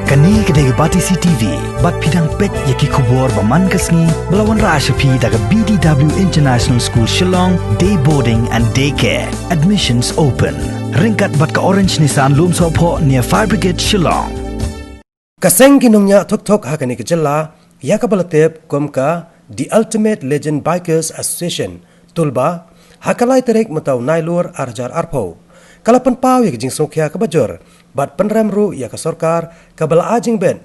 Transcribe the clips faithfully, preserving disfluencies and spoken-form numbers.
Kane ka dei ka Batesi T V, bad phi dang peit ïa ki khubor ba man ka sngi, ba la wanrah sha phi da ka B D W International School Shillong, Day Boarding and Day Care. Admissions open. Ryngkat bad ka Orange Nissan Lumsohphoh near Fire Brigade Shillong. Ka seng ki nongñiah thok thok ha kane ka jylla, ïa kaba la tip kum ka The Ultimate Legend Bikers Association, Tulba, ha ka lai tarik mynta u Nailur ar hajar arphew, ka la pynpaw ïa ka jingsngewkhia kaba jur, bad pynrem ruh ïa ka sorkar kaba la ai jingbit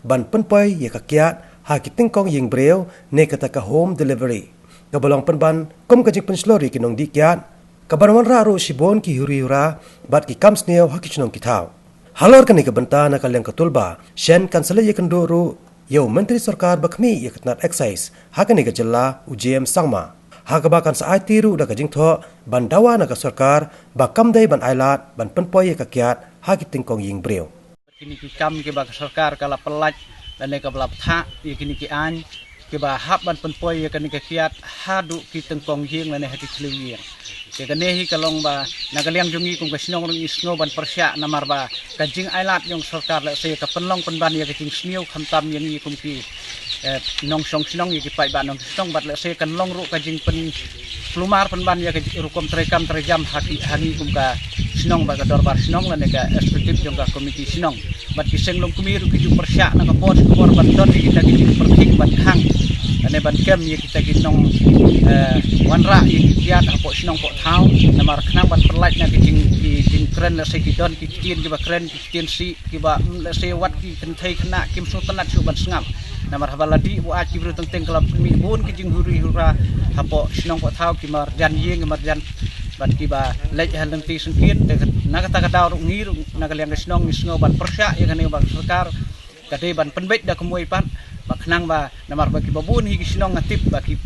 ban pynpoi ïa ka kiad ha ki tyngkong ïing briew ne kata ka home delivery, kaba long pynban kum ka jingpynshlur ïa ki nongdih kiad, kaba wanrah ruh shibun ki huri hura bad ki kam sniew ha ki shnong ki thaw. Halor kane ka bynta na ka liang ka Tulba, shen kan sa leit ïakynduh ruh ïa u Myntri Sorkar ba khmih ïa ka tnat Excise ha kane ka jylla, u J M Sangma, ha kaba kan sa aiti ruh da ka jingthoh ban dawa na ka sorkar ba kam dei ban ailad ban pynpoi ïa ka kiad ha ki tyngkong ïing briew. Kine ki kam kiba ka sorkar ka la pyllait lane kaba la bthah ïa kine ki aiñ kiba hap ban pynpoi ïa kane ka kiad haduh ki tyngkong ïing lane ha ki thliew ïing. Te kane hi ka long ba na ka liang jong ngi kum ka shnong ruh ngi sngew ban pyrshah, namar ba ka jingailad jong sorkar lehse ka pynlong pynban ïa ka jingsniew khamtam ïa ngi kum ki, eh, nongshong shnong, ïa ki paidbah nongshong shnong, bad lehse kan long ruh ka jingpynkulmar pynban ïa ka rukom treikam treijam ha ki, ha ngi kum ka shnong bad ka dorbar shnong lane ka executive jong ka komiti shnong. Bad ki seng longkmie ruh ki ju pyrshah na ka por sha ka por ban don ïa kita ki jingpyrkhing ban khang lane ban kem ïa kita ki nong, eh, wanrah ïa ki kiad hapoh shnong poh thaw, namar khnang ban pyllait na ki jing, ki jingkren, lehse ki don ki ktien kiba kren, ki ktien sih kiba, mm, lehse wat ki kynthei khynnah kim sngewtynnat shuh ban sngap. Namar haba la dih buaid ki briew teng teng ka la pynmih bun ki jinghuri hura hapoh shnong poh thaw, ki marjan ïing, ki marjan, bad kiba leit ha lynti syngkien. Te na kata ka daw ruh ngi ruh na ka liang ka shnong ngi sngew ban pyrshah ïa kane ba ka sorkar ka dei ban pynbeit da kumwei pat, ba khnang ba, namar ba kiba bun hi ki shnong nga tip ba ki,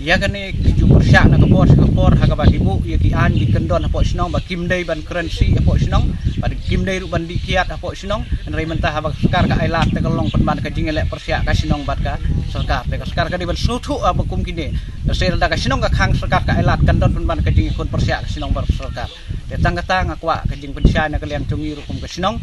ïa kane ki ju pyrshah na ka por sha ka por ha kaba ki buh ïa ki aiñ ki kyndon hapoh shnong ba kim dei ban kren sih hapoh shnong, bad kim dei ruh ban dih kiad hapoh shnong. Hynrei mynta haba ka sorkar ka ailad te ka long pynban ka jingïaleh pyrshah ka shnong bad ka sorkar. Te ka sorkar ka dei ban sngewthuh, ah, ba kum kine, lehse lada ka shnong ka khang, sorkar ka ailad, kan don pynban ka jingïakhun pyrshah ka shnong bad ka sorkar. Te tang kata nga kwah ka jingpynshai na ka liang jong ngi ruh kum ka shnong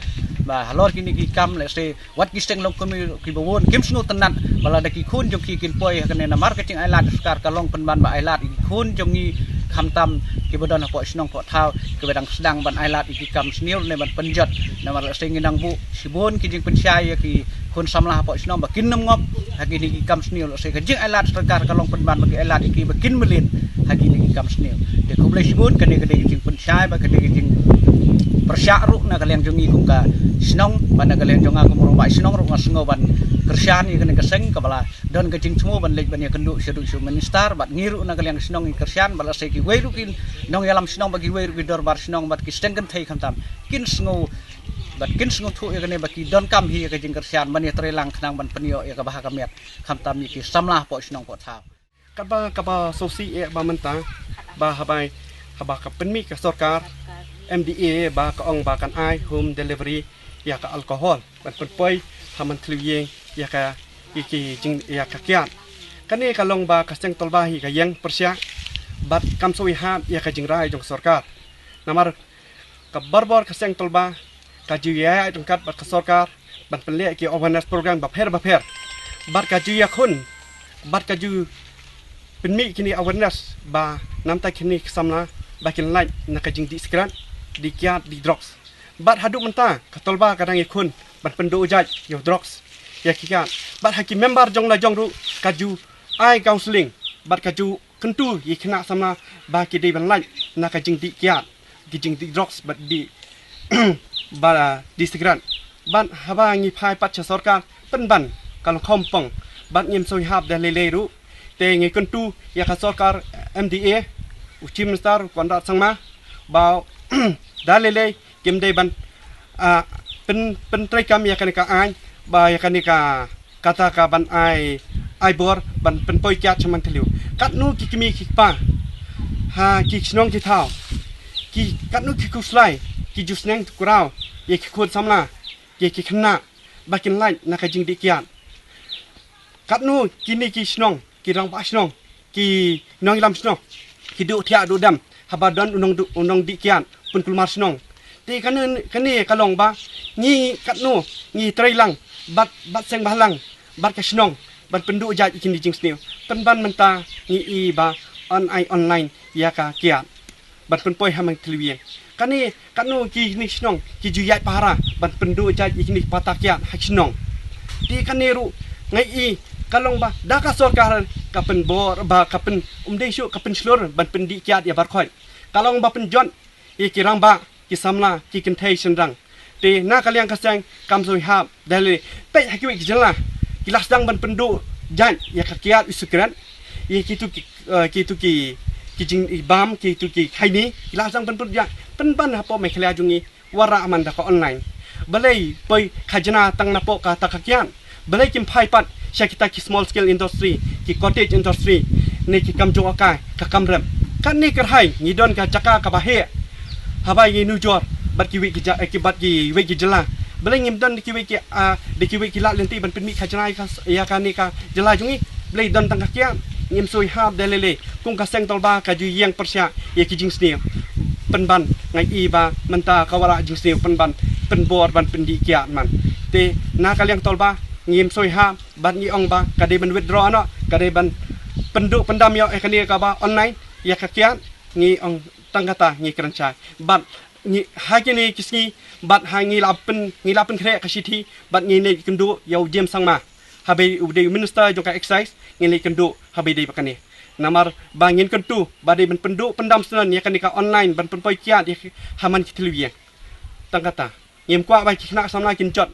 ba halor kine ki kam, lehse wat ki seng longkmie ruh kiba bun kim sngewtynnat ba lada ki khun jong ki kin poi ha kane, namar ka jingailad sorkar ka long pynban ba ailad ïa ki khun jong ngi khamtam kiba don hapoh shnong poh thaw, kiba dang sdang ban ailad ïa ki kam sniew ne ban pynjot. Namar lehse ngi nang buh shibun ki jingpynshai ïa ki khun samla hapoh shnong ba kin nym ngop ha kine ki kam sniew, lehse ka jingailad sorkar ka long pynban ba ki ailad ïa ki ba kin mlien ha kine ki kam sniew. Te khublei shibun, kane ka dei ka jingpynshai bad ka dei ka jingpyrshah ruh na ka liang jong ngi kum ka shnong bad na ka liang jong nga kum u rangbah shnong ruh nga sngew ban kyrshan ïa kane ka seng kaba la don ka jingthmu ban leit ban ïakynduh shaduh sha u minister, bad ngi ruh na ka liang ka shnong ngi kyrshan ba lehse kiwei ruh ki nongïalam shnong bad kiwei ruh ki dorbar shnong bad ki seng kynthei khamtam kin sngew bad kin sngewthuh ïa kane ba ki donkam hi ïa ka jingkyrshan ban ïatreilang khnang ban pynïoh ïa ka bha ka miat khamtam ïa ki samla hapoh shnong poh thaw. Katba kaba sngewsih eh ba mynta ba haba, haba ka pynmih ka sorkar M D A ba ka ong ba kan ai home delivery ïa ka alcohol ban pynpoi ha man thliew ïing ïa ka, ïa ki jing, ïa ka kiad. Kane ka long ba ka seng Tulba hi ka ïeng pyrshah bad kam sngewthuh ïa ka jingrai jong sorkar. Namar ka barabor ka seng Tulba ka ju ïaid ryngkat bad ka sorkar ban pynleh ki awareness program bapher bapher. Bad ka ju ïakhun, bad ka ju pynmih kine awareness ba namta kine ki samla ba kin lait na ka jingdih sikret, dih kiad, dih drugs. Bad haduh mynta ka Tulba ka dang ïakhun ban pynduh jait ïa u drugs, ïa ki kiad. Bad ha ki member jong la jong ruh ka ju ai counselling bad ka ju kyntu ïa ki khynnah samla ba ki dei ban lait na ka jingdih kiad, ki jingdih drugs bad dih, ba dih sikret. Bad haba ngi phai pat sha sorkar pynban ka long kham pong bad ngim sngewthuh da lei lei ruh. Te ngi kyntu ïa ka sorkar M D A, u Chief Minister Conrad Sangma, ba da lei lei kim dei ban, ah, pyn, pyntreikam ïa kane ka aiñ ba ïa kane ka, kata ka ban ai, ai bor ban pynpoi kiad sha man thliew. Katno ki kmie ki kpa ha ki shnong ki thaw, ki katno ki khuslai ki ju sneng kuraw ïa ki khun samla, ïa ki khynnah ba kin lait na ka jingdih kiad. Katno kine ki shnong, ki rangbah shnong, ki nongïalam shnong ki duh thiah duh dem haba don u nong du, u nongdih kiad pynkulmar shnong. Te kane, kane ka long ba ngi katno ngi trei lang bad, bad seng bhalang bad ka shnong ban pynduh jait ïa kine ki jingsniew. Pynban mynta ngi i ba yn ai online ïa ka kiad ban pynpoi ha man ki thliew ïing. Kane katno kine ki shnong ki ju ïaid pahara ban pynduh jait ïa kine ki pata kiad ha shnong. Te kane ruh nga i ka long ba da ka sorkar ka pynbor ba ka pyn, um dei shuh ka pynshlur ban pyndih kiad ïa barkhot. Ka long ba pynjot ïa ki rangbah, ki samla, ki kynthei shynrang. Te na ka liang ka seng kam soi hap da lei, peit ha kiwei ki jylla ki la sdang ban pynduh jait ïa ka kiad u sikret. Ïa kitu ki, eh, kitu ki, ki jingbam, kitu ki khaini ki la sdang ban pynduh jait. Pynban hapoh Meghalaya jong ngi wanrah man da ka online. Balei poi khajna tang napoh kata ka kiad? Balei kim phai pat sha kita ki small scale industry, ki cottage industry, ne ki kam jong ka, ka kam rem? Kane kyrhai ngi don ka jaka kaba heh haba ngi nujor bad kiwei ki ja-, eh, ki bad kiwei ki jylla. Balei ngim don da kiwei ki, ah, da kiwei ki lad lynti ban pynmih khajna ïa ka, ïa kane ka jylla jong ngi? Balei don tang ka kiad? Ngim soi hap da lei lei. Kum ka seng Tolba ka ju ïeng pyrshah ïa ki jingsniew. Pynban nga i ba mynta ka wanrah jingsniew pynban pynbor ban pyndih kiad man. Te na ka liang Tolba ngim soi hap bad ngi ong ba ka dei ban withdraw noh, ka dei ban pynduh pyndam ïa kane kaba online ïa ka kiad. Ngi ong tang kata ngi kren shai. Bad ngi ha kine ki sngi bad ha ngi la pyn, ngi la pynkhreh ka shithi bad ngi leit kynduh ïa u James Sangma, haba u dei u minister jong ka excise, ngi leit kynduh haba dei ba kane. Namar ba ngin kyntu ba dei ban pynduh pyndam shuh ïa kane ka online ban pynpoi kiad ïa ha man ki thliew ïing. Tang kata ngim kwah ba ki khynnah samla kin jot.